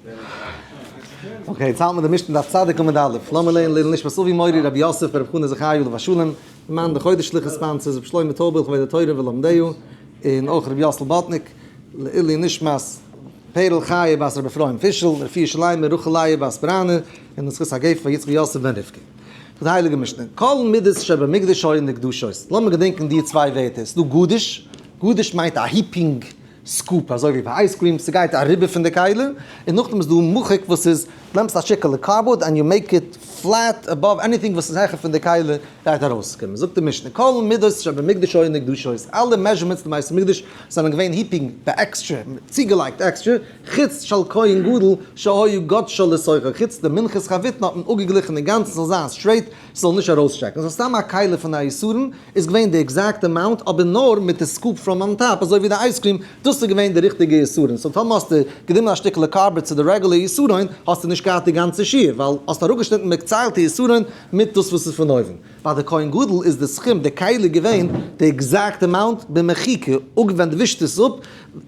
Okay, יעצט האלט מען די משנה דף צדיק עמוד א'. לאמיר לערנען לעילוי נשמת אבי מורי רבי יוסף ברב חנא זכרי' עליו השלום, מאן די חודש שליחות sponsors רבי שלמה טויבעל לכבוד התורה ולומדיה, און אויך רבי יאסל באטניק, לעילוי נשמת פערל חיה בת רבי אפרים פישל, רפואה שלימה רחל לאה בת בראנע, און לזכות הגפן יצחק יוסף בן רבקה. זאגט די הייליגע משנה, כל מידות שבמקדש היו נקדשות. לאמיר געדענקען די צוויי ווערטער, ס'איז דא גדיש, גדיש מיינט א heaping scoop אזוי ווי ביי ice cream, ס'גייט אריבער פון די כלי, און נאכדעם איז דא מחוק וואס איז, נעמסט א שטיקעלע cardboard and you make it flat above anything וואס איז העכער פון די כלי גייט ארויסקומען. זאגט די משנה, כל מידות שבמקדש היו נקדשות, אלע measurements אין בית המקדש זענען געווען heaping די עקסטרע, צוגעלייגט עקסטרע, חוץ של כהן גדול שהיו גדשה לתוכו, חוץ די מנחת חביתין האט מען אפגעגליכן אינגאנצן ס'זאל זיין straight, ס'זאל נישט ארויסשטעקן, סאו סתם א כלי פון א יתרון איז געווען די exact amount אבער נאר מיט די scoop from on top אזוי ווי די ice cream, דאס איז געווען די ריכטיגע יתרון, so טאמער האסטו גענומען א שטיקעלע cardboard צו די רעגולער יתרון האסטו נישט געהאט די גאנצע שיעור ווייל האסט אראפגעשניטן מיט געציילטע יתרון מיט דאס וואס איז פון אויבן. ביי די כהן גדול איז די סכום די כלי געווען די exact amount במחיקה, אוג ווען די ווישט עס אפ,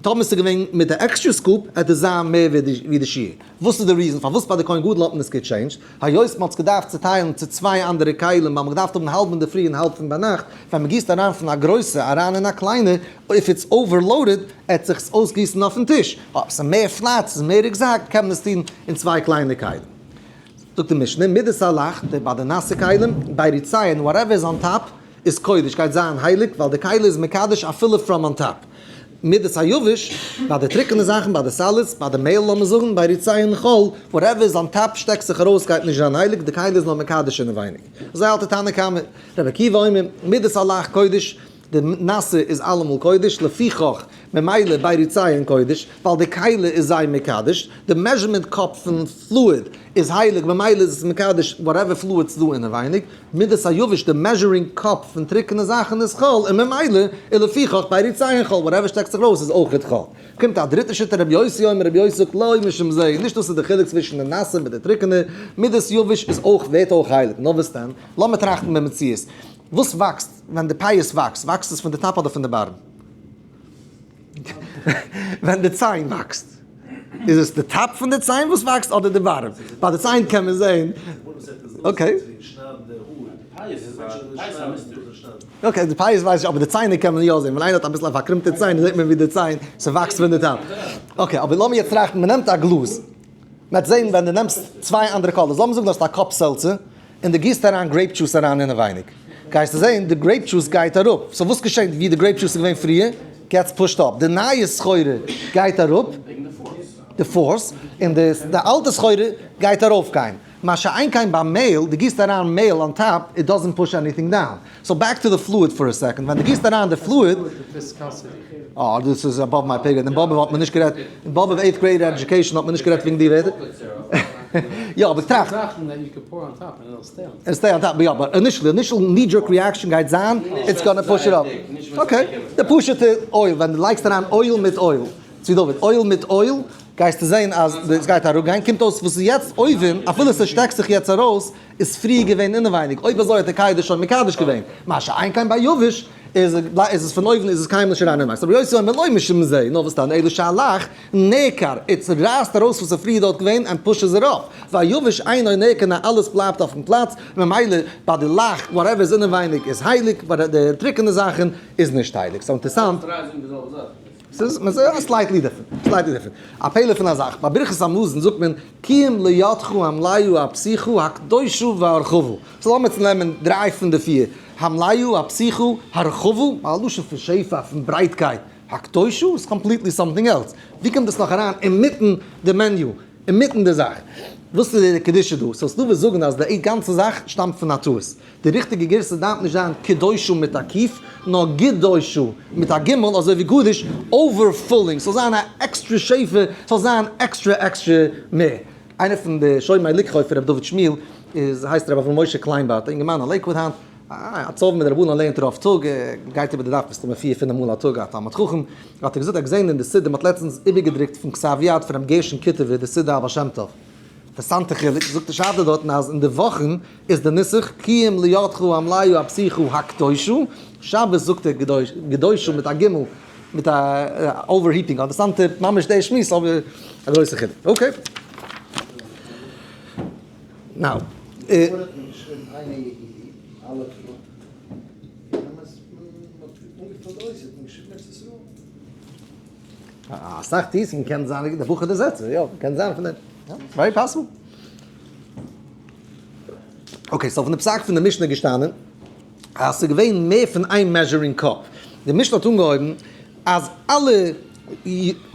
טאמער ס'איז געווען מיט די עקסטרע scoop עט עס זיין מער ווי די שיעור. וואס איז די reason פארוואס ביי די כהן גדול האט מען עס גע change ט? היות מ'האט עס געדארפט צוטיילן צו צוויי אנדערע כלים ווייל מ'האט געדארפט האבן האלב אינדערפרי און האלב פון ביינאכט, ווען מ'גיסט אריין פון א גרויסע אריין אין א קליינע, if it's overloaded, עט זיך עס אויסגיסן אויפן טיש, אויב ס'איז מער flat, ס'איז מער exact, קען מען עס טון אין צוויי קליינע כלים. זאגט די משנה, מידת הלח, די ביי די נאסע כלים, ביריציהן, whatever is on top, איז קודש, גייט זיין הייליג, ווייל די כלי איז מקדש אפילו from on top. מידת היבש, ביי די טרוקענע זאכן, ביי די salads, ביי די מעהל לאמיר זאגן, ביריציהן חול, whatever is on top שטעקט זיך ארויס גייט נישט זיין הייליג, די כלי איז נאר מקדש אינעווייניג. אזוי האלט די תנא קמא. רבי עקיבא אומר, מידת הלח קודש, די נאסע איז אלעמאל קודש, לפיכך ממילא ביריציהן קודש, ווייל די כלי איז זיי מקדש, די measurement cup פון fluid איז הייליג ממילא איז עס מקדש whatever fluid ס'דא אינעווייניג, מידת היבש די measuring cup פון טרוקענע זאכן איז חול און ממילא איז לפיכך ביריציהן חול whatever שטעקט זיך ארויס איז אויכעט חול. קומט א דריטע שיטה רבי יוסי אומר רבי יוסי זאגט לא משום זה, נישט דאס איז די חילוק צווישן די נאסע מיט די טרוקענע, מידת יבש איז אויך ווערט אויך הייליג, נאר וואס דען, לאמיר טראכטן במציאות, וואס וואקסט ווען די פיאות וואקסט, וואקסט עס פון די top אדער פון די bottom? ווען די ציין וואקסט, איז עס די top פון די ציין וואס וואקסט אדער די bottom? ביי די ציין קען מען זען. Okay. Okay, די פיאות ווייס איך, אבער די ציינער קען מען יא זען. ווען איינער האט אביסל א פארקרומטע ציין זעט מען ווי די ציין ס'וואקסט פון די top. Okay, אבער לאמיר יעצט טראכטן, מ'נעמט א גלאז, מ'וועט זען ווען דו נעמסט צוויי אנדערע colors, לאמיר זאגן דו האסט א cup seltzer, און דו גיסט אריין grape juice אריין אינעווייניג, גייסטו זען די grape juice גייט אראפ, so וואס געשעט ווי די grape juice איז געווען פריער gets pushed up, די נייע סחורה גייט אראפ, די force, און די אלטע סחורה גייט ארויף גיין, מה שאין כן ביי מעהל, דו גיסט אריין מעהל on top, it doesn't push anything down, so back to the fluid for a second, ווען דו גיסט אריין די fluid, אה דאס איז above my pay grade, אין באבוב האט מען נישט גערעדט, אין באבוב eighth grade education האט מען נישט גערעדט וועגן די ווערטער. יא אבער טראכט. Stay on top, יא אבער initially, initial knee jerk reaction גייט זיין it's gonna push it up. Okay, די פשוטע oil, ווען דו לייגסט אריין oil מיט oil, צו דוד, oil מיט oil, גייסטו זען אז עס גייט אראפגיין, קומט אויס וואס איז יעצט אויבן, אפילו ס'שטעקט זיך יעצט ארויס, איז פריער געווען אינעווייניג, אויב אזוי האט דער קודש שוין מקדש געווען, מה שאין כן ביי יבש, איז עס פון אויבן איז עס קיינמאל נישט אריין אינעווייניג. רבי יוסי אומר לא משום זה, נאר וואס דען אלא שהלח נעקר, עס רייסט ארויס וואס איז פריער דארט געווען and pushes it up, והיבש אינו נעקר נאר אלעס בלייבט אויפן פלאץ, ממילא ביי די לח whatever איז אינעווייניג איז הייליג, ביי די טרוקענע זאכן איז נישט הייליג. סאו אינטערסאנט. ס'איז slightly different, slightly different. א פלא פון א זאך, ביי ברכת המזון זאגט מען כי לידך המלאה הפתיחה הקדושה והרחבה. so לאמיר יעצט נעמען דריי פון די פיר, המלאה הפתיחה הרחבה, א לשון פון שפע, פון ברייטקייט, הקדושה איז completely something else. ווי קומט דאס נאך אריין אינמיטן די menu, אינמיטן די זאך? וואס איז די קדושה דא? so ס'דא וואס זאגן אז די גאנצע זאך שטאמט פון א טעות. די ריכטיגע גירסא דארף נישט זיין קדושה מיט א קוף, נאר גדושה מיט א גימל, אזוי ווי גדיש, overfilling, ס'זאל זיין א עקסטרע שפע, ס'זאל זיין עקסטרע עקסטרע מער. איינער פון די שומעי לקחו פון רבי דוד שמואל איז הייסט רבי אברהם משה קליינבארט, א אינגערמאן א לעיקוואד היינט, א צויבן מיט די רבנן לערנט ער אויף טאג, גייט איבער די דף מסתמא פיר פינף מאל א טאג, א תלמיד חכם, האט ער געזאגט ער האט געזען אין די סידור, מ'האט לעצטנס איבערגעדרוקט פון כתב יד פון רבי גרשון קיטובער די סידור הבעל שם טוב. אינטערסאנטע חילוק, זאגט די שרייבט ער דארטן אז אין די וואכן איז די נוסח כי לידך המלאה הפתיחה הקדושה, שבת זאגט ער גדושה מיט א ג' מיט א overheaping, אינטערסאנטע ממש די שמועס אבער א גרויסע חילוק. Okay. Now. אסאך טיסן קען זיין די בוכע די זעצער, יא, קען זיין פון דעם. Very possible. Okay, so פון די פסק פון די משנה געשטאנען אז ס'איז געווען מער פון איין measuring cup. די משנה האט אנגעהויבן אז אלע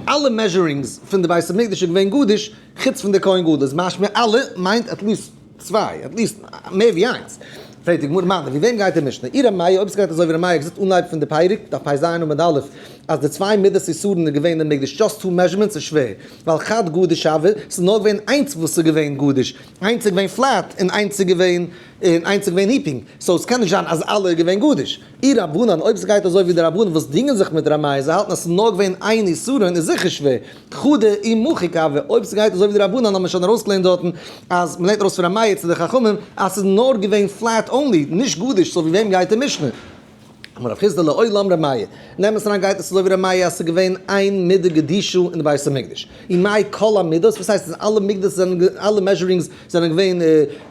אלע measurings פון די בית המקדש איז געווען גדיש חוץ פון די כהן גדול. איז משמע אלע מיינט at least צוויי, at least מער ווי איינס. פרעגט די גמרא מני, ווי וועם גייט די משנה? אי ר' מאיר, אויב ס'גייט אזוי ווי ר' מאיר געזאגט אנהייב פון די פרק, דף פ"ז עמוד א', אז די צוויי מידות עישורין איז געווען אין מקדש, just two measurements איז שווער, ווייל חד גדיש הוה, ס'איז נאר געווען איינס וואס איז געווען גדיש, איינס איז געווען flat און איינס איז געווען און איינס איז געווען heaping, so ס'קען נישט זיין אז אלע איז געווען גדיש. אי רבנן, אויב ס'גייט אזוי ווי די רבנן וואס דינגען זיך מיט ר' מאיר, זיי האלטן אז ס'איז נאר געווען איין עישורין איז זיכער שווער, חדא אי מחיק הוה, אויב ס'גייט אזוי ווי די רבנן האט מען שוין ארויסגעלערנט דארטן אז מ'לערנט ארויס פון ר' מאיר צו די חכמים אז ס'איז נאר געווען flat only, נישט גדיש, so ווי וועם גייט די משנה? אמר רב חסדא לעולם ר' מאיר, נעם עס אריין גייט עס אזוי ווי ר' מאיר אז ס'איז געווען איין מידה גדישה אין די בית המקדש, און מאי כל המידות, וואס הייסט אז אלע מידות זענען אלע measurings זענען געווען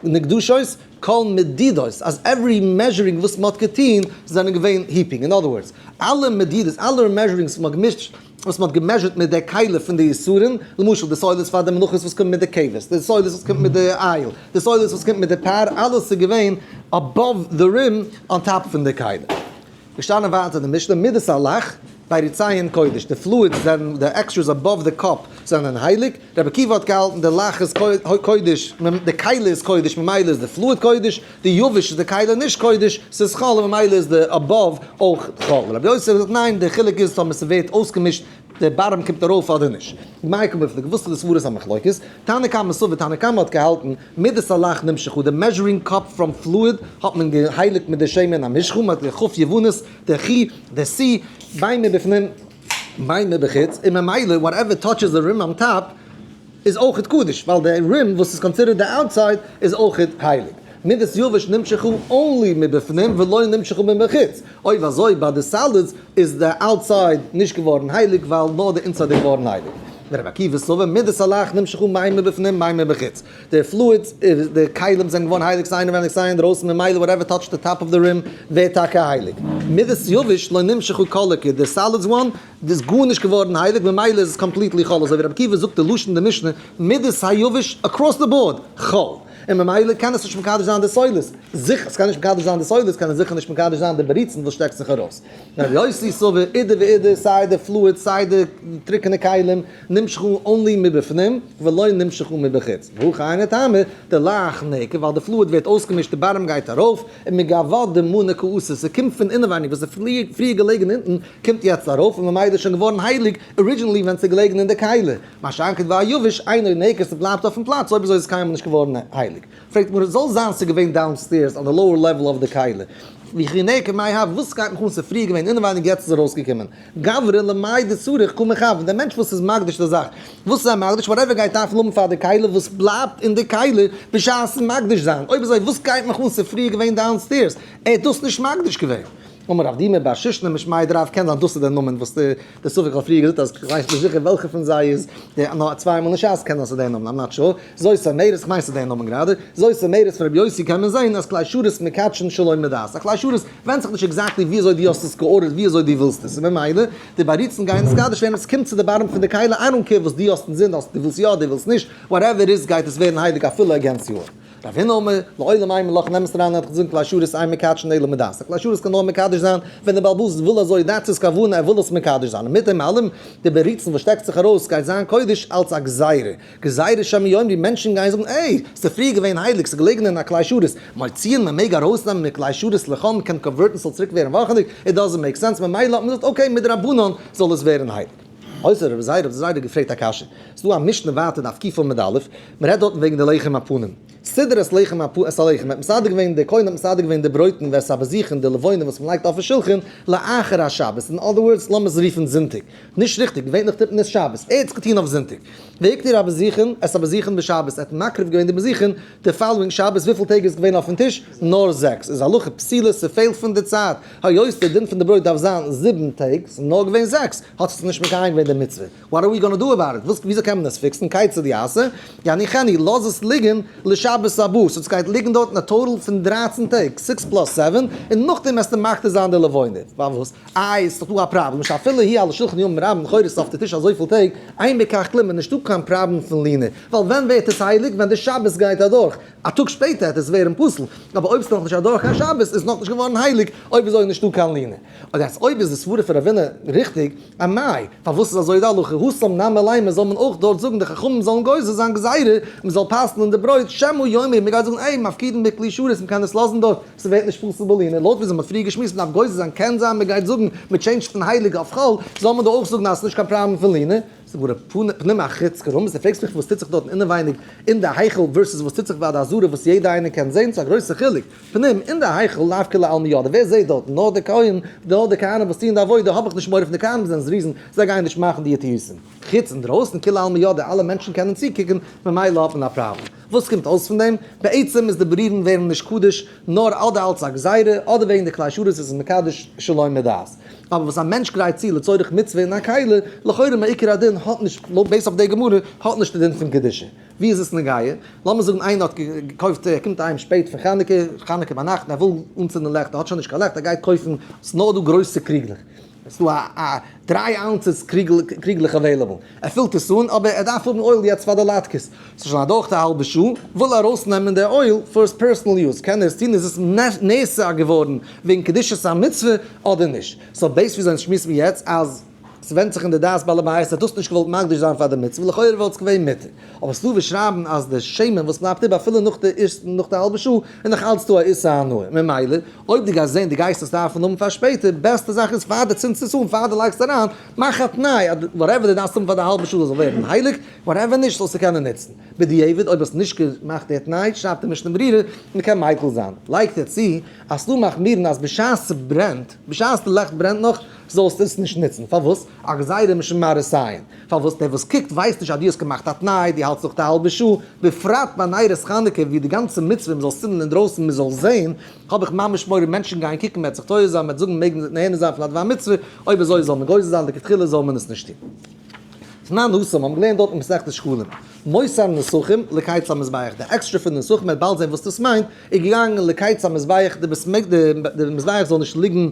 נקדשות, כל מדידות, אז every measuring וואס מ'האט געטון זענען געווען heaping, אין other words, אלע מדידות, אלע measurings וואס מ'האט געמישט, וואס מ'האט גע measure ט מיט די כלי פון די עישורין, למשל די סולת פאר די מנחות וואס קומט מיט די כבש, די סולת וואס קומט מיט די איל, די סולת וואס קומט מיט די פר, אלעס איז געווען above the rim on top פון די כלי. געשטאנען ווייטער די משנה, מידת הלח, ביריציהן קודש, די fluids זענען, די extras above the cup זענען הייליג, רבי עקיבא האט געהאלטן די לח איז קודש, די כלי איז קודש ממילא איז די fluid קודש, די יבש איז די כלי נישט קודש, ס'איז חול און ממילא איז די above אויך חול. רבי יוסי זאגט ניין, די חילוק איז טאמער ס'ווערט אויסגעמישט די bottom קומט ארויף אדער נישט. מאי קא מיפלגי, וואס איז די סברת המחלוקת? תנא קמא סבר, תנא קמא האט געהאלטן, מידת הלח נמשחה, די measuring cup from fluid האט מען געהייליגט מיט די שמן המשחה, מ'האט די כ' יוונית, די ח', די ס', בין מבפנים בין מבחוץ, און ממילא whatever touches the rim on top איז אויכעט קדוש, ווייל די rim וואס איז considered די outside איז אויכעט הייליג. מידת יבש נמשחה only מבפנים ולא נמשחה מבחוץ. אויב אזוי ביי די solids איז די outside נישט געווארן הייליג ווייל נאר די inside איז געווארן הייליג. ורבי עקיבא סבר מידת הלח נמשחה בין מבפנים בין מבחוץ. די fluids, די כלים זענען געווארן הייליג סיי אינעווייניג סיי אינדרויסן ממילא whatever touched the top of the rim ווערט טאקע הייליג. מידת יבש לא נמשחה כל עיקר, די solids one איז גארנישט געווארן הייליג ממילא איז עס completely חול אזוי ווי רבי עקיבא זאגט די לשון די משנה מידת היבש across the board חול און ממילא קען עס נישט מקדש זיין די סולת זיכער עס קען נישט מקדש זיין די סולת קען עס זיכער נישט מקדש זיין די בירוצין וואס שטעקט זיך ארויס. רבי יוסי סבר אידי ואידי סיי די fluid סיי די טרוקענע כלים נמשכו only מבפנים ולא נמשכו מבחוץ, והכא היינו טעמא דלח נעקר ווייל די fluid ווערט אויסגעמישט די bottom גייט ארויף און מגואי דמנא קאתי ס'קומט פון אינעווייניג וואס איז פריער געלעגן אונטן קומט יעצט ארויף און ממילא איז שוין געווארן הייליג originally ווען ס'איז געלעגן אין די כלי, מה שאין כן והיבש אינו נעקר ס'בלייבט אויפן פלאץ אויב אזוי איז עס קיינמאל נישט געווארן הייליג. פרעגט די גמרא, זאל זיין ס'איז געווען downstairs on the lower level of the כלי, וכי נעקר מאי הוה, וואס גייט מיך אן ס'איז פריער געווען אינעווייניג יעצט איז ארויסגעקומען, גברא למאי דצריך קא מכוון, דער מענטש וואס איז מקדיש די זאך, וואס איז ער מקדיש, whatever גייט דארפן האבן פאר די כלי וואס בלייבט אין די כלי בשעת'ן מקדיש זיין, אויב אזוי וואס גייט מיך אן ס'איז פריער געווען downstairs, ער האט דאס נישט מקדיש געווען. אמר רב דימי בר שישנא משמיה דרב קען זיין דאס איז דער נאמען וואס די ספק האט פריער געזאגט אז כ'ווייס נישט זיכער וועלכע פון זיי איז די נאר צוויי מאל אין שס קען זיין ס'איז דער נאמען I'm not sure זאת אומרת כ'מיין ס'איז דער נאמען גראדע זאת אומרת פון רבי יוסי קען מען זעהן אז כלי שרת מקדשין שלא מדעת א כלי שרת ווענדט זיך נישט exactly ווי אזוי דו האסט עס גע order ט ווי אזוי דו ווילסט עס און ממילא די בירוצין גייען נתקדש ווערן עס קומט צו די bottom פון די כלי I don't care וואס דו האסט אינזין דו ווילסט יא דו ווילסט נישט whatever איז גייט עס ווערן הייליג אפילו against your רב הונא אמר, לעולם אימא לך נעם עס אריין און זאג כלי שרת אין מקדשין אלא מדעת, א כלי שרת קען נאר מקדש זיין ווען דער בעל הבית וויל אזוי, that's his כוונה, ער וויל עס מקדש זיין, און מיט דעם אלעם, די בירוצין וואס שטעקט זיך ארויס גייט זיין קודש אלץ א גזירה, גזירה שמא יאמרו, מענטשן גייען זאגן, איי, ס'איז פריער געווען הייליג, ס'איז געלעגן אין א כלי שרת, מוציאין, מען מעג ארויסנעמען מכלי שרת לחול, מען קען convert ן ס'זאל צוריק ווערן וואכעדיג, it doesn't make sense, ממילא האט מען געזאגט okay מדרבנן זאל עס ווערן הייליג. אויסער רבי זירא האט זירא געפרעגט א קשיא, ס'איז דא א משנה ווייטער דף קמ א, מען רעדט דארטן וועגן די לחם הפנים, סידר את לחם את הלחם, מען האט מסדר געווען, דער כהן האט מסדר געווען די ברויטן ואת הבזיכין, די לבונה וואס מען לייגט אויפן שולחן, לאחר השבת, אין other words לאמיר עס רופן זונטאג, נישט ריכטיג, געווענליך טוט מען עס שבת, ער האט עס געטון אויף זונטאג, והקטיר הבזיכין, את הבזיכין בשבת, ער האט מקריב געווען די בזיכין די following שבת, וויפיל טעג איז געווען אויפן טיש? נאר זעקס, איז הלכה פסולה, ס'פעלט פון די צייט, היות די דין פון די ברויט דארף זיין זיבן טעג, ס'איז נאר געווען זעקס, האט עס נישט מקיים געווען די מצוה, what are we gonna do about it, וואס וויאזוי קען מען עס fix ן, כיצד יעשה, יניחנו, לאז עס ליגן לשבת. שבת הבא, so ס'גייט ליגן דארטן א total פון 13 טעג, six plus seven, און נאכדעם וועסטו מקטיר זיין די לבונה. פארוואס? איי, ס'איז דאך דא א פראבלעם, שאפילו היא על השולחן ימים רבים, לכאורה איז אויף די טיש אזויפיל טעג, אין בכך כלום, איז נישטא קיין פראבלעם פון לינה, ווייל ווען ווערט עס הייליג? ווען די שבת גייט אדורך, א טאג שפעטער העט עס ווערן פסול, אבער אויב ס'איז נאכנישט אדורך קיין שבת איז נאכנישט געווארן הייליג, אויב אזוי איז נישטא קיין לינה. אדער אז אויב איז די סברה פון רבינא ריכטיג, אמאי, פארוואס איז אזוי די הלכה, התם נמי לימא זאל מען אויך דארט זאגן די חכמים זאלן גוזר זיין גזירה, מען זאל פסל'ן די ברויט, שמא יאמר, מען גייט זאגן אין מפקידין בכלי שרת מען קען עס לאזן דארט, ס'ווערט נישט פסול בלינה, לויט וויאזוי מ'האט פריער געשמועסט מ'דארף גוזר זיין קען זיין מ'גייט זאגן מ'טשעינדזשט פון הייליג אויף חול, זאל מען דא אויך זאגן אז ס'נישט קיין פראבלעם פון לינה? זאגט גמרא פנים החוץ קרמית, דו פרעגסט מיך וואס טוט זיך דארטן אינעווייניג אין די היכל versus וואס טוט זיך ביי די עזרה וואס יעדער איינער קען זען, ס'איז א גרויסע חילוק, פנים אין די היכל לאו כולי עלמא ידעי, ווער זעט דארטן? נאר די כהן, נאר די כהנים וואס טוען די עבודה, האב איך נישט מורא פון די כהנים זענען זריזים, זיי גייען נישט מאכן די טעותים. חוץ אינדרויסן כולי עלמא ידעי, אלע מענטשן קענען צוקוקן, ממילא האט מען א פראבלעם. וואס קומט אויס פון דעם? בעצם איז די בריוון ווערן נישט קדוש נאר אדער אלץ א גזירה, אדער וועגן די כלי שרת איז עס מקדש שלא מדעת. אבער וואס א מענטש גרייט צו לצורך מצוה אין א כלי, לכאורה מעיקר הדין האט נישט, לויט based אויף די גמרא, האט נישט די דין פון קדושה. ווי איז עס נוגע? לאמיר זאגן איינער האט געקויפט, ער קומט אהיים שפעט פון חנוכה, חנוכה ביינאכט, און ער וויל אנצינדן לעכט, ער האט שוין נישט קיין לעכט, ער גייט קויפן, ס'איז נאר דא גרויסע קריגלעך. עס איז דא א דריי ounces קריגלעך available, ער פילט עס אן, אבער ער דארף האבן אויל יעצט פאר די לאטקעס, ס'איז שוין אדורך די האלבע שעה, וויל ער ארויסנעמען די אויל פאר his personal use, קען ער עס טון, איז עס נאסר געווארן וועגן קדושת המצוה אדער נישט? so based וויאזוי אונז שמועסן מיר יעצט אז ס'ווענדט זיך אין די דעת בעל הבית, ער האט דאס נישט געוואלט מקדיש זיין פאר די מצוה, לכאורה וואלט עס געווען מותר. אבער ס'דא וואס שרייבן אז די שמן וואס בלייבט איבער אפילו נאך די ערשטע נאך די האלבע שעה איז נאך אלץ דא א איסור הנאה, ממילא אויב דו גייסט זען דו גייסט עס דארפן האבן פאר שפעטער, בעסטע זאך איז פאר דו צינדסט עס אן פאר דו לייגסט אריין, מאך א תנאי אז whatever דו דארפסט האבן פאר די האלבע שעה זאל ווערן הייליג, whatever נישט זאלסטו קענען נוצן. בדיעבד אויב האסט נישט געמאכט די תנאי שרייבט די משנה ברורה מ'קען מיקל זיין. לייגט ער צו אז ס'דא מחמירין אז בשעת ס'ברענט, בשעת די לעכט ברענט נאך, זאלסטו עס נישט נוצן. פארוואס? א גזירה משום מראית עין. פארוואס דער וואס קוקט ווייסט נישט אז דו האסט געמאכט א תנאי, דו האלטסט נאך די האלבע שעה, בפרט ביי נרות חנוכה ווי די גאנצע מצוה מ'זאל צינדן אינדרויסן מ'זאל זען, האב איך ממש מורא מענטשן גייען קוקן מ'וועט זיך טועה זיין מ'וועט זאגן מעג מען נהנה זיין פון א דבר מצוה, אויב אזוי זאל מען גוזר זיין לכתחילה זאל מען עס נישט טון. תנן התם האבן געלערנט דארט אין מסכת שקלים, מותר נסכים לקיץ המזבח, די עקסטרע פון די נסכים מ'וועט באלד זען וואס דאס מיינט, איז געגאנגען לקיץ המזבח, די מזבח זאל נישט ליגן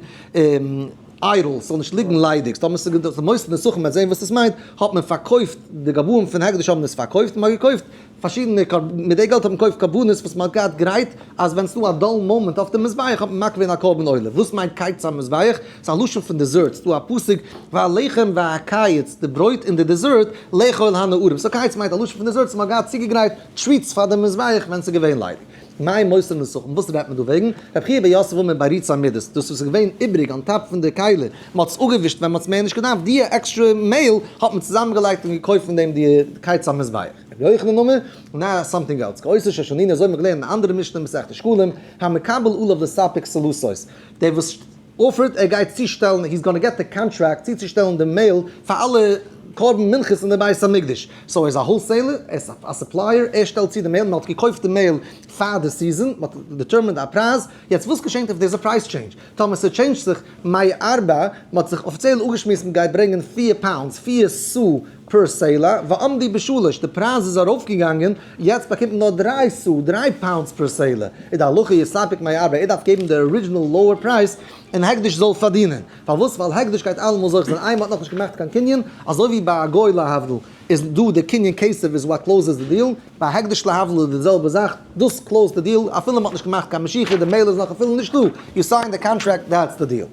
idle, ס'זאל נישט ליגן ליידיג, ס'טאמער ס'איז געדאכט מותר נסכים מ'וועט זען וואס עס מיינט, האט מען פארקויפט, די גבאים פון הקדש האבן עס פארקויפט, מ'האט געקויפט פארשידענע מיט די געלט האט מען געקויפט קרבנות וואס מ'האט געהאט גרייט, אז ווען ס'דא א dull moment אויף די מזבח האט מען מקריב געווען א קרבן עולה, וואס מיינט קיץ המזבח? ס'איז א לשון פון dessert, ס'דא א פסוק והלחם והקיץ, די ברויט און די dessert, לאכול הנערים, so קיץ מיינט א לשון פון dessert, so מ'האט געהאט צוגעגרייט treats פאר די מזבח ווען ס'איז געווען ליידיג. מאי מותר נסכים, וואס רעדט מען דא וועגן? רבי חייא בר יוסף אמר בעריצי המידות, דאס וואס איז געווען איבריג on top פון די כלי, מען האט עס אפגעווישט ווען מען האט עס מער נישט געדארפט, די עקסטרע מעהל האט מען צוזאמענגעלייגט און געקויפט פון דעם די קיץ המזבח. רבי יוחנן אמר, נא something else, כאותה ששנינו אזוי האט מען געלערנט אין א אנדערע משנה אין מסכת שקלים, המקבל עליו לספק סלתות, דער וואס offer ט ער גייט צושטעלן, he's gonna get the contract צוצושטעלן די מעהל פאר אלע קרבן מנחות אין די בית המקדש, so ער איז א wholesaler, ער איז א supplier, ער שטעלט צו די מעהל, מען האט געקויפט די מעהל פאר די season, מען האט determined א פרייז, יעצט וואס געשענט if there's a price change? טאמער ס'טשעינדזשט זיך מארבע, מען האט זיך אפיציעל אפגעשמועסט מען גייט ברענגען פיר pounds, פיר סאה per סלע, ועמדו בשלש, די פרייז איז ארויפגעגאנגען, יעצט באקומט מען נאר דריי סאה, דריי pounds per סלע, איז די הלכה יספק מארבע, ער דארף געבן די original lower פרייז, און הקדש זאל פארדינען. פארוואס? ווייל הקדש גייט אלעמאל זוכה זיין, איי מען האט נאכנישט געמאכט קיין קנין, אזוי ווי ביי א גוי להבדיל איז דא די קנין כסף איז what closes the deal, ביי הקדש להבדיל איז די זעלבע זאך, דאס closed the deal, אפילו מען האט נישט געמאכט קיין משיכה, די מעיל איז נאך אפילו נישט דא, you sign the contract that's the deal.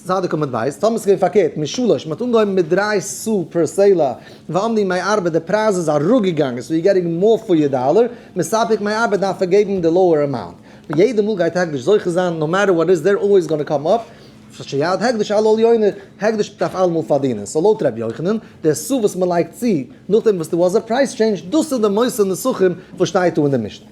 צדיק עמוד בית, טאמער ס'איז געווען פארקערט, משלש, מ'האט אנגעהויבן מיט דריי סאה per סלע, ועמדו מארבע, די פרייז איז אראפגעגאנגען, so you getting more for your dollar, מספק מארבע דארף ער געבן די lower amount. יעדע מאל גייט הקדש זוכה זיין, no matter what is, they're always gonna come up, שיד הקדש על העליונה, הקדש דארף אלעמאל פארדינען, so לויט ר' יוחנן, די סאה וואס מ'לייגט צו, נאכדעם וואס there was a price change, דאס איז די מותר נסכים וואס שטייט דא אין די משנה.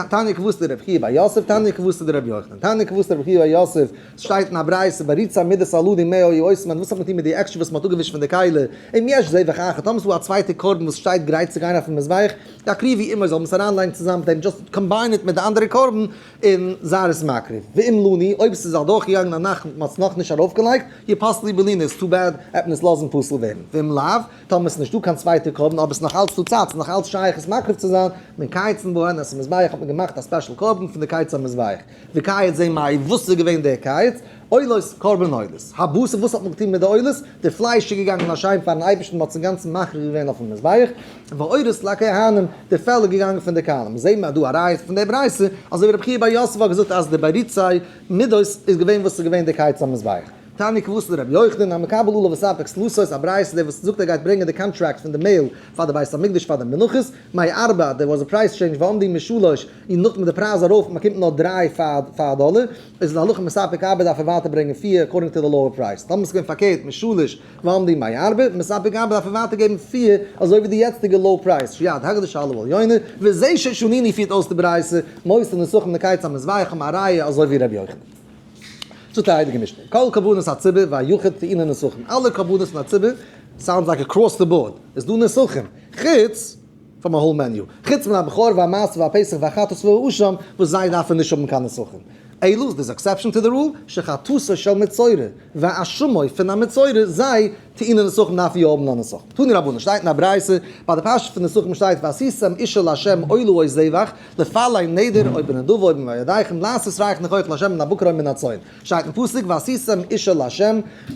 תניא כוותיה דרבי חייא בר יוסף, תניא כוותיה דרבי יוחנן, תניא כוותיה דרבי חייא בר יוסף, שטייט אין א ברייתא, בעריצי המידות הללו מה היו עושים, וואס האט מען געטון מיט די עקסטרע וואס מען האט אפגעווישט פון די כלי, אם יש זבח אחר, טאמער ס'איז דא א צווייטע קרבן וואס שטייט גרייט צו גיין אויפן מזבח, יקריבו עמו, זאל מען עס אריינלייגן צוזאמען מיט דעם, just combine it מיט די אנדערע קרבן, און זיי עס מקריב. ואם לני, אויב ס'איז אדורכגעגאנגען א נאכט און מ'האט עס נאכנישט ארויפגעלייגט, יפסלו בלינה, איז too bad, עט מען עס לאזן פסול ווערן. ואם לאו, טאמער ס'איז נישטא קיין צווייטע קרבן אבער ס'איז נאך אלץ דא צייט, ס'איז נאך אלץ שייך עס מקריב צו זיין, מקייצין בהן את המזבח, האט מען. מען געמאכט א special קרבן פון די קיץ המזבח. וקיץ זה מאי, וואס איז געווען דער קיץ? עולות, קרבן עולות. הבשר, וואס האט מען געטון מיט די עולות? די פלייש איז געגאנגען להשם פארן אייבערשטן, מען האט עס אינגאנצן מקריב געווען אויפן מזבח. והעורות לכהנים, די פעל איז געגאנגען פון די כהנים. זעהן מיר דא א ראיה פון די ברייתא, אזוי ווי רבי חייא בר יוסף האט געזאגט אז די בירוצי מידות איז געווען וואס איז געווען די קיץ המזבח. תניא כוותיה דרבי יוחנן, המקבל עליו לספק סלתות, א ברייתא דער וואס זאגט ער גייט ברענגען די קאנטראקט פון די מעהל פאר די בית המקדש פאר די מנחות, מארבע, there was a price change ועמדו משלש, און נאכדעם איז די פרייז ארויף מען באקומט נאר דריי פאר א דאלער, איז להלכה מספק ארבע דארף ער ווייטער ברענגען פיר according to the lower price, טאמער איז געווען פארקערט משלש ועמדו מארבע, מספק ארבע דארף ער ווייטער געבן פיר אזוי ווי די יעצטיגע low price, שיד הקדש על העליונה, וזה ששנינו פירט אויס די ברייתא, מוסר נסכים לקיץ המזבח האבן א ראיה אזוי ווי ר' יוחנן. זאגט די הייליגע משנה, כל קרבנות הציבור והיחיד טעונין נסכים, אלע קרבנות פון א ציבור, sounds like across the board, איז דא נסכים, חוץ from a whole menu, חוץ מן הבכור והמעשר והפסח והחטאת והאשם, וואס זיי דארפן נישט האבן קיין נסכים. אלא, there's exception to the rule, שחטאתו של מצורע, ואשמו פון א מצורע, זיי טעונין נסכים דארפן יא האבן א נסכים. תנו רבנן, שטייט אין א ברייתא, ביי די פרשה פון נסכים שטייט ועשיתם אשה לה' עולה או זבח, לפלא נדר או בנדבה או במועדיכם לעשות ריח ניחוח לה' מן הבקר או מן הצאן. שטייט אין פסוק ועשיתם אשה לה',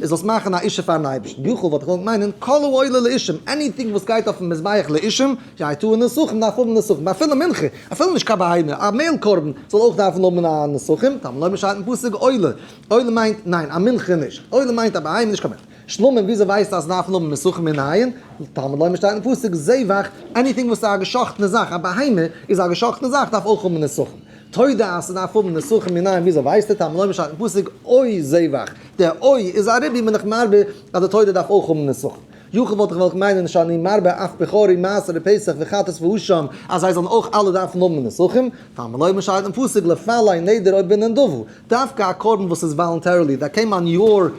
איז זאלסט מאכן א אשה פארן אייבערשטן, יכול וואלט איך געוואלט מיינען כל העולה לאישים, anything וואס גייט אויפן מזבח לאישים, יהא טעון נסכים דארף האבן נסכים, אפילו מנחה, אפילו נישט קיין בהמה, א מעהל קרבן זאל אויך דארפן האבן א נסכים, תלמוד לומר שטייט אין פסוק עולה, עולה מיינט, ניין, א מנחה נישט, עולה מיינט א בהמה נישט קיין מנחה. שלמים וויאזוי ווייסטו אז דארפן האבן נסכים מנין? תלמוד לומר שטייט אין פסוק זבח, anything וואס איז א געשאכטענע זאך, א בהמה איז א געשאכטענע זאך דארף אויך האבן נסכים. תודה אז ס'דארף האבן נסכים מנין וויאזוי ווייסטו? תלמוד לומר שטייט אין פסוק או זבח, דער או איז א ריבוי בין איך מרבה אז די תודה דארף אויך האבן נסכים. יכול וואלט איך געוואלט מיינען שאני מרבה אף בכור ומעשר ופסח וחטאת ואשם אז זיי זאלן אויך אלע דארפן האבן נסכים. תלמוד לומר שטייט אין פסוק לפלא נדר או בנדבה, דווקא א קרבן וואס איז voluntarily, that came on your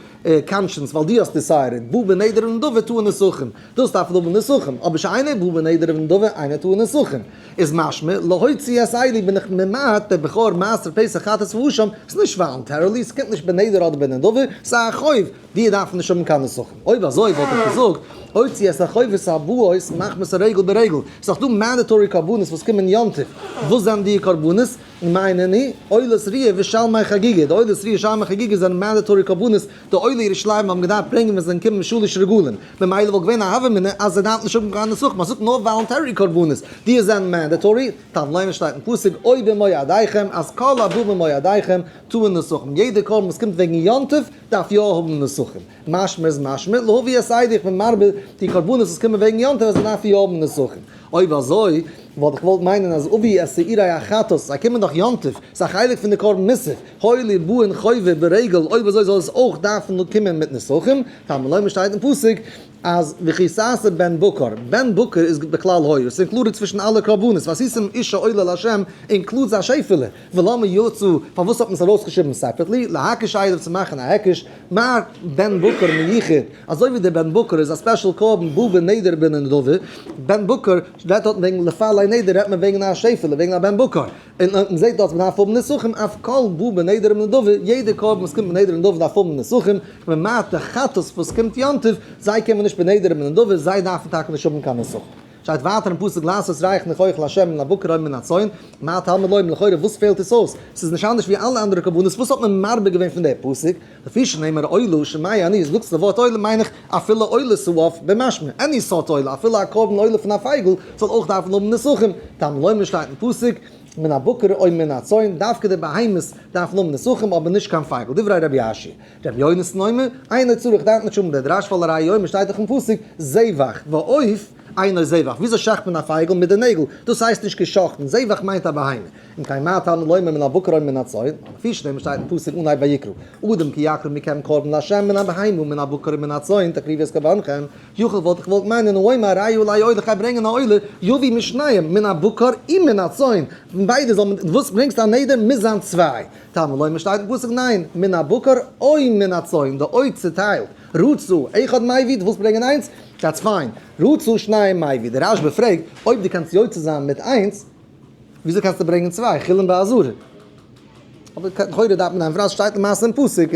conscience ווייל דו האסט decided, בא בנדר ונדבה טעון נסכים, דאס דארף האבן נסכים, אבער שאינו בא בנדר ונדבה אינו טעון נסכים, איז משמע להוציא את אלו בין איך ממעט דער בכור מעשר פסח חטאת ואשם, ס'איז נישט voluntarily, ס'קומט נישט בנדר אדער בנדבה, ס'איז א חוב, די דארפן נישט האבן קיין נסכים. אויב אזוי וואלט איך געזאגט, הוציא את החובות הבאות מחמת הרגל ברגל, ס'איז דאך דא mandatory קרבנות וואס קומען יום טוב, וואס זענען די קרבנות? מאי נינהו, עולת ראיה ושלמי חגיגה, די עולת ראיה ושלמי חגיגה זענען mandatory קרבנות, די עולי ירושלים האבן געדארפט ברענגען ווען זיי זענען געקומען משלש רגלים, ממילא וואלט געווען א הוה אמינא אז זיי דארפן נישט האבן קיין נסכים, מען זאגט נאר voluntary קרבנות, די זענען mandatory, תלמוד לומר שטייט אין פסוק או במועדיכם אז כל הבא במועדיכם טעון נסכים, יעדע קרבן וואס קומט וועגן יום טוב דארף יא האבן נסכים, משמע איז משמע, להביא את אלו איך בין מרבה די קרבנות וואס קומען וועגן יום טוב אז זיי דארפן יא האבן נסכים, אויב אזוי וואלט איך געוואלט מיינען אז אבי את שעירי החטאת, זיי קומען דאך יום טוב, ס'איז א חלק פון די קרבן מוסף, הואיל ובאין חובה ברגל, אויב אזוי זאל עס אויך דארפן קומען מיט נסכים, תלמוד לומר שטייט אין פסוק אז וכי תעשה בן בקר, בן בקר איז בכלל הוי, עס איז included צווישן אלע קרבנות, ועשיתם אשה עולה לה' includes א שעפעלע, ולמה יצא, פארוואס האט מען עס ארויסגעשריבן separately, להקיש אליו צו מאכן א היקש, מה בן בקר מיוחד, אזוי ווי דער בן בקר איז א special קרבן בא בנדר ובנדבה, בן בקר רעדט דארט וועגן לפלא נדר רעדט מען וועגן א שעפעלע וועגן א בן בקר, און מען זעט דארט מען דארף האבן נסכים אף כל בא בנדר ובנדבה, יעדע קרבן וואס קומט בנדר ונדבה דארף האבן נסכים, ממעט די חטאת וואס קומט יום טוב, זיי קומען נישט בנדר ובנדבה, זיי דארפן טאקע נישט האבן קיין נסכים. שטייט ווייטער אין פסוק לעשות ריח ניחוח לה' מן הבקר או מן הצאן, מה תלמוד לומר לכאורה וואס פעלט עס אויס? ס'איז נישט אנדערש ווי אלע אנדערע קרבנות, וואס האט מען מרבה געווען פון די פסוק? לפי שנאמר עולה שומע אני, זאגסט די ווארט עולה מיין איך אפילו עולת העוף במשמע, any סארט עולה, אפילו א קרבן עולה פון א פייגל זאל אויך דארפן האבן נסכים, תלמוד לומר שטייט אין פסוק מן הבקר או מן הצאן, דווקא די בהמות דארפן האבן נסכים אבער נישט קיין פייגל, דברי רבי אשי. רבי יונתן אומר, אינו צריך דארף נישט האבן די דרש ווייל הרי הוא אומר שטייט דאך אין פסוק זבח ועוף אינו זבח, וויאזוי שעכט מען א פייגל מיט די נעגל? דאס הייסט נישט געשאכטן, זבח מיינט א בהמה. אם כן מה תלמוד לומר מן הבקר או מן הצאן, לפי שנאמר שטייט אין פסוק אנהייב ויקרא, אדם כי יקריב מכם קרבן לה' מן הבהמה ומן הבקר ומן הצאן תקריבו את קרבנכם, יכול וואלט איך געוואלט מיינען האומר הרי עלי עולה כ'גיי ברענגען א עולה יביא משניהם מן הבקר ומן הצאן, פון ביידע זאל מען, וואס ברענגסטו א נדר מוז זיין צוויי, תלמוד לומר שטייט אין פסוק ניין, מן הבקר או מן הצאן, די או צוטיילט, רצו אחד מביא, דו ווילסט ברענגען איינס, that's fine, רצו שניים מביא, דער רשב"א פרעגט, אויב דו קענסט יוצא זיין מיט איינס, וויאזוי קענסטו ברענגען צוויי, חולין בעזרה? אבער לכאורה דארף מען דיין פראז שטייט למעשה אין פסוק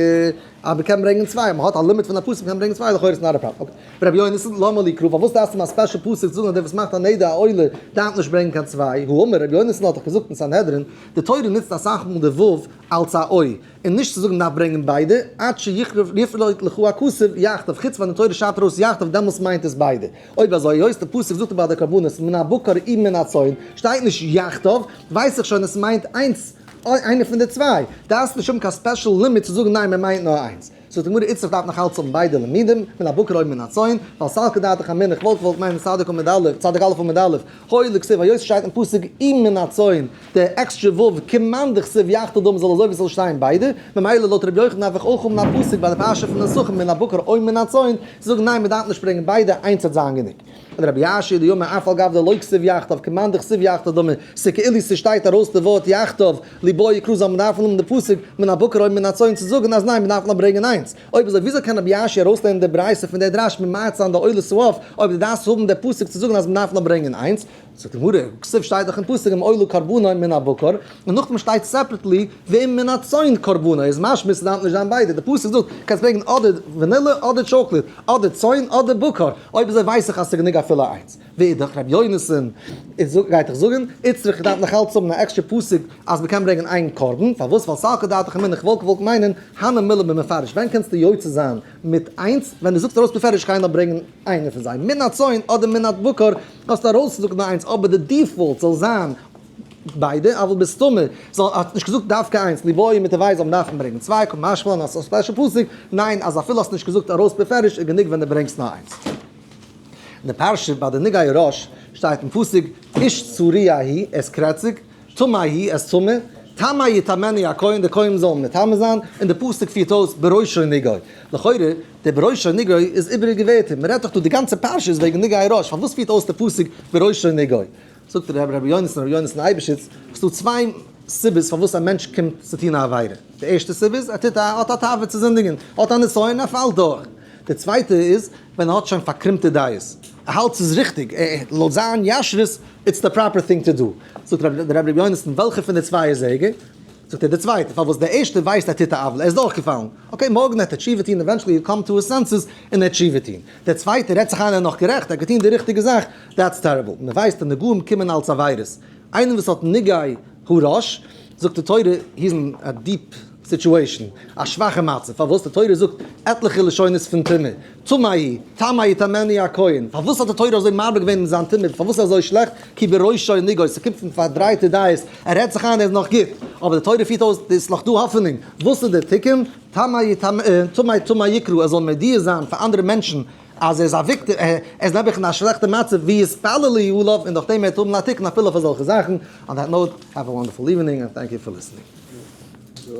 אז מען קען ברענגען צוויי, מען האט א לימיט פון א פסוק מען קען ברענגען צוויי לכאורה איז not a problem. Okay. רבי יונתן, למה לי קרא, פארוואס דארפסטו מיר א special פסוק צו זאגן אז דער וואס מאכט א נדר א עולה דארף נישט ברענגען קיין צוויי? הא אמר רבי יונתן האט דאך געזאגט אין סנהדרין, די תורה נוצט אסאך מאל די ו' אלס א או, און נישט צו זאגן מ'דארף ברענגען ביידע, עד שיפרוט לך הכתוב יחדיו, חוץ ווען די תורה שרייבט ארויס יחדיו דעמאלס מיינט עס ביידע. אויב אזוי היות די פסוק זאגט ביי די קרבנות מן הבקר אי מן הצאן שטייט נישט יחדיו, ווייס איך שוין עס מיינט איינס, איינע פון די צוויי, דארפסט נישט האבן קיין special לימוד צו זאגן ניין מען מיינט נאר איינס. זאגט די גמרא איצטריך דארף נאך אלץ האבן ביידע לימודים, מן הבקר או מן הצאן, ווייל סלקא דעתך אמינא איך וואלט געוואלט מיינען צדיק עמוד א', צדיק א' עמוד א', הואיל וכתיב היות ס'שטייט אין פסוק אי מן הצאן, די עקסטרע ו' כמאן דכתיב יחדיו דמי זאל אזוי ווי ס'זאל שטיין ביידע, ממילא לויט ר' יוחנן דארף איך אויך האבן א פסוק ביי די פרשה פון נסכים מן הבקר או מן הצאן, צו זאגן ניין מ'דארף נישט ברענגען ביידע איינס וועט זיין גענוג. און רבי יאשיה דאמר אף על גב דלא כתיב יחדיו כמאן דכתיב יחדיו דמי, ס'כאילו ס'שטייט ארויס די ווארט יחדיו, ליבאי יקרא זאל מען דארפן האבן די פסוק מן הבקר או מן הצאן צו זאגן אז ניין מ'דארף נאר ברענגען איינס. אויב אזוי וויאזוי קען רבי יאשיה ארויסלערנען די ברייתא פון די דרש ממעט זיין די עולת העוף אויב דו דארפסט האבן די פסוק צו זאגן אז מ'דארף נאר ברענגען איינס? זאגט די גמרא, כתיב שטייט דאך אין פסוק אם עולה קרבנו מן הבקר, און נאכדעם שטייט separately ואם מן הצאן קרבנו, איז משמע ס'דארף נישט זיין ביידע, די פסוק זאגט קענסט ברענגען אדער vanilla אדער chocolate, אדער צאן אדער בקר, אויב אזוי ווייס איך אז ס'איז גענוג אפילו איינס. ואידך, רבי יונתן גייט דאך זאגן, איצטריך איך דארף נאך אלץ האבן א עקסטרע פסוק אז מ'קען ברענגען איין קרבן, פארוואס? ווייל סלקא דעתך אמינא איך וואלט געוואלט מיינען הני מילי במפרש, ווען קענסטו יוצא זיין מיט איינס? ווען דו זאגסט ארויס בפירוש כ'גיי נאר ברענגען איינע פון זיי, מן הצאן אדער מן הבקר, האסטו ארויסגעזאגט נאר איינס, אבער די default זאל זיין ביידע, אבל בסתמא זאל האט נישט געזאגט דווקא איינס, ליבאי מיט די וויי זאל מען דארפן ברענגען צוויי, קא משמע לן אז ס'איז א special פסוק, ניין אז אפילו האסט נישט געזאגט ארויס בפירוש איז גענוג ווען דו ברענגסט נאר איינס. אין די פרשה ביי די נגעי הראש שטייט אין פסוק איש צרוע הוא, ער איז קרעציג, טמא הוא, ער איז טמא, טמא יטמאנו הכהן, די כהן זאל אים מטמא זיין, און די פסוק פירט אויס בראשו נגעו. לכאורה, די בראשו נגעו איז איבעריגע ווערטער, מען רעדט דאך דא די גאנצע פרשה איז וועגן נגעי הראש, פארוואס פירט אויס די פסוק בראשו נגעו? זאגט רבי רבי יונתן רבי יונתן אייבערשיץ, ס'דא צוויי סיבות פארוואס א מענטש קומט צו טון א עבירה, די ערשטע סיבה איז ער טוט א האט א תאווה צו זינדיגן, האט א נסיון ער פאלט דורך, די צווייטע איז ווען ער האט שוין פארקרומטע דעות, ער האלט ס'איז ריכטיג, לויט זיין ישרות it's the proper thing to do. זאגט דער רבי רבי יונתן וועלכע פון די צוויי איז ערגער? זאגט ער די צווייטע, פארוואס די ערשטע ווייסט ער טוט א עוולה, ער איז דורכגעפאלן, okay מארגן וועט ער תשובה טון, eventually he'll come to his senses און ער וועט תשובה טון, דער צווייטער רעדט זיך איין ער איז נאך גערעכט, ער האט געטון די ריכטיגע זאך, that's terrible, מען ווייסט אז נגעים קומען אלס עבירות, איינער וואס האט נגעי הראש, זאגט די תורה, he is in a deep situation, א שוואכע מצב, פארוואס? די תורה זאגט עטליכע לשונות פון טומאה, טמא הוא, טמא יטמאנו הכהן, פארוואס האט די תורה אזוי מרבה געווען אין זיין טומאה, פארוואס איז אזוי שלעכט, כי בראשו נגעו, ס'קומט פון פארדרייטע דעות, ער רעדט זיך איין ער איז נאך גוט, אבער די תורה פירט אויס, ס'איז נאך דא האפענונג, וואס איז דער תיקון, טמא טמא טמא יקרא, ער זאל מודיע זיין פאר אנדערע מענטשן אז ער איז א victim, ער איז נעבעך אין א שלעכטע מצב, ויתפללו עליו, און דורך דעם וועט ער האבן א תיקון אפילו אויף אזעלכע זאכן, on that note, have a wonderful evening and thank you for listening.